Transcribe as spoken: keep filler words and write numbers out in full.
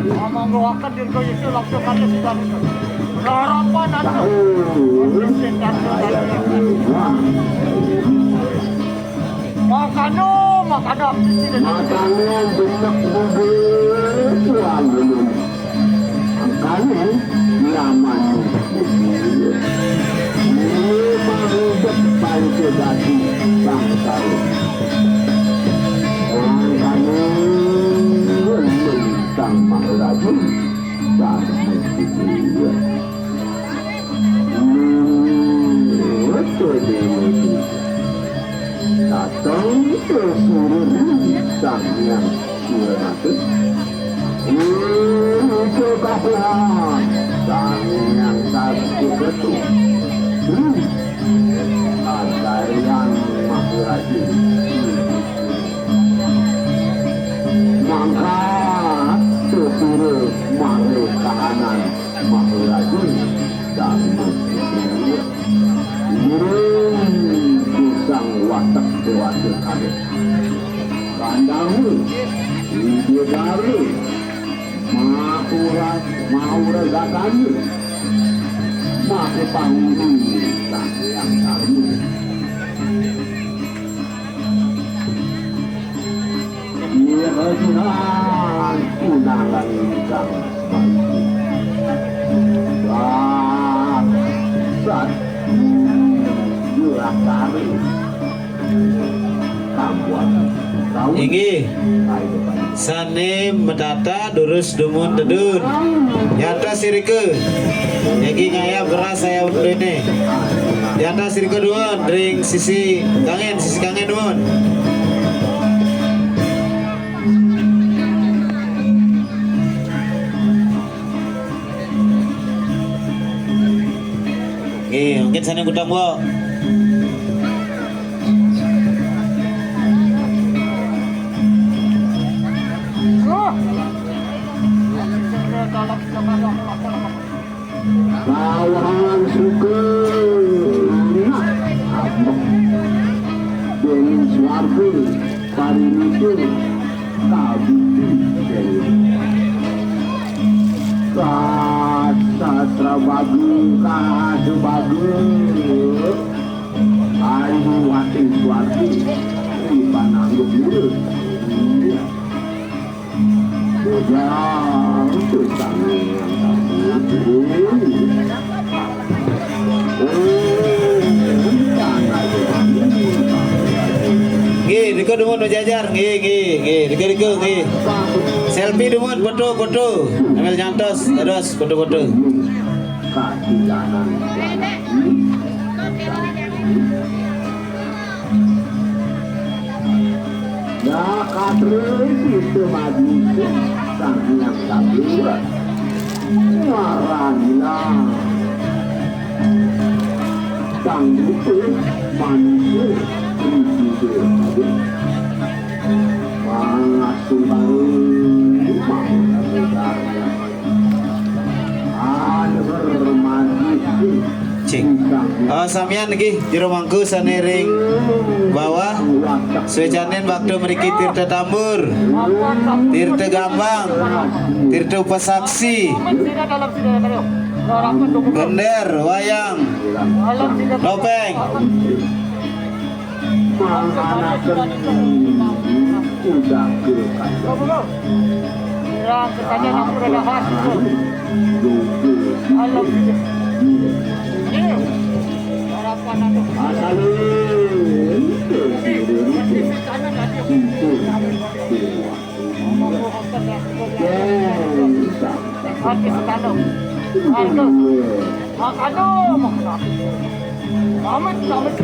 Ngomong doakan dirgo itu langsung aja sudah. Harapan atuh. Makanya, makanya. Makanya benak bubur tuan belum. Makanya zaman memang hidup paling sejati bangsa. Makanya tentang Maharaja dan Maharaja. Datang ke suruh sang yang Suranate. Itu kapuhan sang yang satu ketu. Azarian Maharaja. Mangkat sesure mare kahanan Maharaja Dharma Putra. Ngiring pisang watek dewasa kabeh. Pandangu, Widya Dharma, Mahura, Mahura Gatanya, Maka Pahuri, Sang Hyang Dharma. Iya, Tuhan, undangan ingkang semanti. Wah, sat, jurakari. Tambuhan. Inggih. Ayo, Pak. Sane medata durus dumun tedun. Nyata sirike. Niki ngayab beras saya untune. Nyata sirike dumun ring sisi kangen, sisi kangen dumun. Nggih, mungkin sane kutang, Bu. Kawahan suka anak abang. Dening swarga parinipun kabudi dening. Kasastra bagung kas Sebagai ayu wating suarti di panangguk muda. Bujang sesami yang satu. Oh, bukan ayu wating. Nggih, niku dumun bejajar. Nggih, nggih, nggih. Niku, niku, nggih. Selfie dumun, foto, foto. Sambil nyantos, terus foto-foto. Kasilanan. Ya, katri itu manusia sang yang tak luar. Maranilah. Sang itu manusia itu. Langsung baru. Ah, denger manis. Cing. Eh, samian nggih jero mangku sane ring bawah. Swecanin waktu mriki Tirta Tambur, Tirta Gambang, Tirta Upasaksi, gender, wayang, topeng. Manganaken udah ke kandang. Yang katanya nang udah dahat. Alam. Harapan aku. Asalin. Di sana tadi. Hati sekandung. Aduh. Makanya mau kenapa? Amit, amit.